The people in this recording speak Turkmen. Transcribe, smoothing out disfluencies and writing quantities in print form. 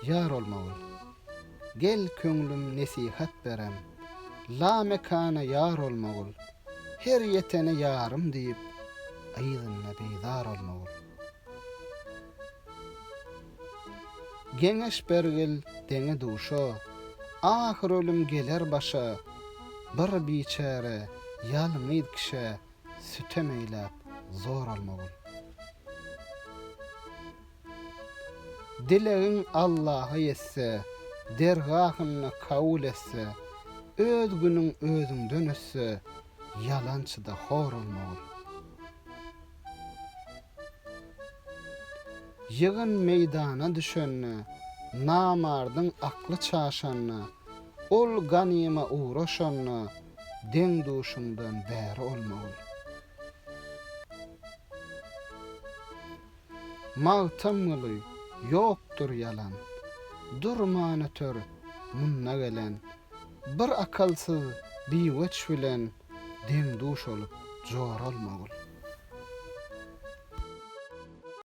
Ýar olmagyl. Gel köňlüm nesihat berem, Lamekana ýar olmagyl. Her ýetene ýarym diýip, Yzynda bizar olmagyl. Geňeş bergil deňe-duşa, Ahyr ölüm geler başa, Bir biçäre, ýalňyz kişä Sütem eýläp, zor almagyl. Dilegiň Allaha ýetse, Dergahynda kabul etse, Öz günüň özüňden ötse, Ýalançyda hor olmagyl. Ýygyn meýdana düşende, Namardyň akly çaşanda, Ol ganyma ugraşanda, Deň-duşuňdan bäri olmagyl. Magtymguly, ýokdur ýalan. Durman öter munda gelen. Bir akylsyz biweç bilen Deň-duş bolup joralmagyl.